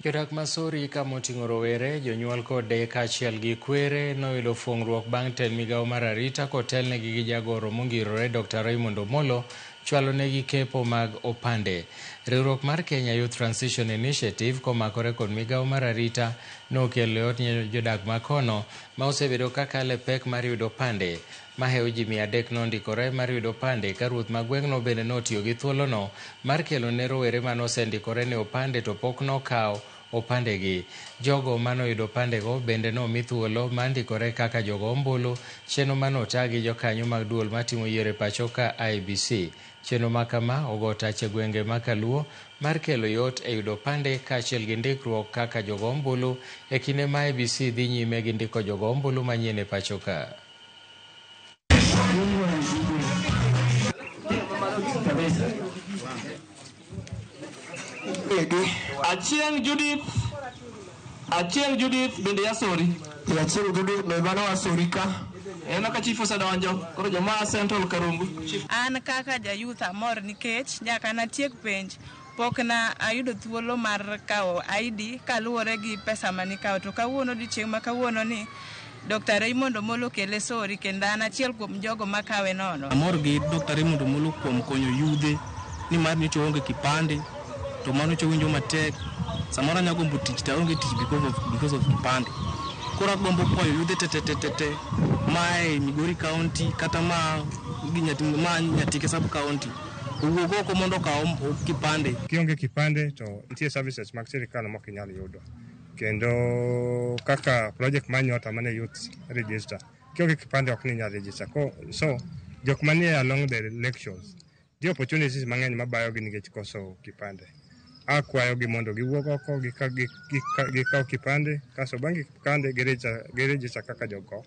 Jodak ma Sori kamoting'o rowere, jonyuol kod deye kaachiel gi kwere noyudo fuong'ruok bang' tend migawo mar arita kotelnegi gi jagoro mongirore Dr. Raymond Omolo chwalo negi kepo mag opande. Riwruok mar Kenya Youth Transition Initiative komakore kod migawo mar arita nokelo yot ne jodak makono ma osebedo kakalo e pek mar yudo opande. Mahewo ji 300 nondikore mar yudo opande ka ruoth ma gweng'no bende notiyo gi thuolono mar kelo ne rowere manosendikore ne opande to pok nokawo opandegi. Jogo manoyudo opandego bende nomi thuolo mar ndikore kaka jogo ombulu, chenro manota gi jokanyo mag duol matimo yiero e pacho ka IEBC. Chenro ma kama ogo tach e gwenge ma Kaluo mar kelo yot e yudo opande kaachiel gi ndikruok kaka jogo ombulu e kinde ma IEBC dhi nyime gi ndiko jogo ombulu manyien e pacho ka. Achieng' Judith, Achieng' Judith bende yasori. Achieng' Judith be mano wasori ka. En ka chief osedonjo, koro joma Central Karungu. Chief. An kaka ja youth amor nikech nyaka natiek penj pok na ayudo thuolo mar kawo ID kaluwore gi pesa manikawo to kawuono odiochieng' ma kawuono ni Dr. Raymond Omolo kele Sori kendo an achiel kuom jogo makawe nono. Amor gi Dr. Raymond Omolo kuom konyo yudhe nimar nyocha oonge kipande to mano nyocha winjo matek. Samoro anya gombo tich to aonge tich because of kipande. Koro agombo kwayo yudhe te te te te te mae Migori County kata ma ma Nyatike sub county owuog oko mondo okaw kipande. Kionge kipande to nitie services mag sirikal mok inyal yudo. Kendo kaka project mar Nyota mane youth register, kionge kipande ok ninyal register. So jok manie along the lectures nitie opportunities mang'eny mabayogi nikech koso kipande. Akwayogi mondo giwuog oko gikaw kipande kasto bang' kipande giregister kaka jogo.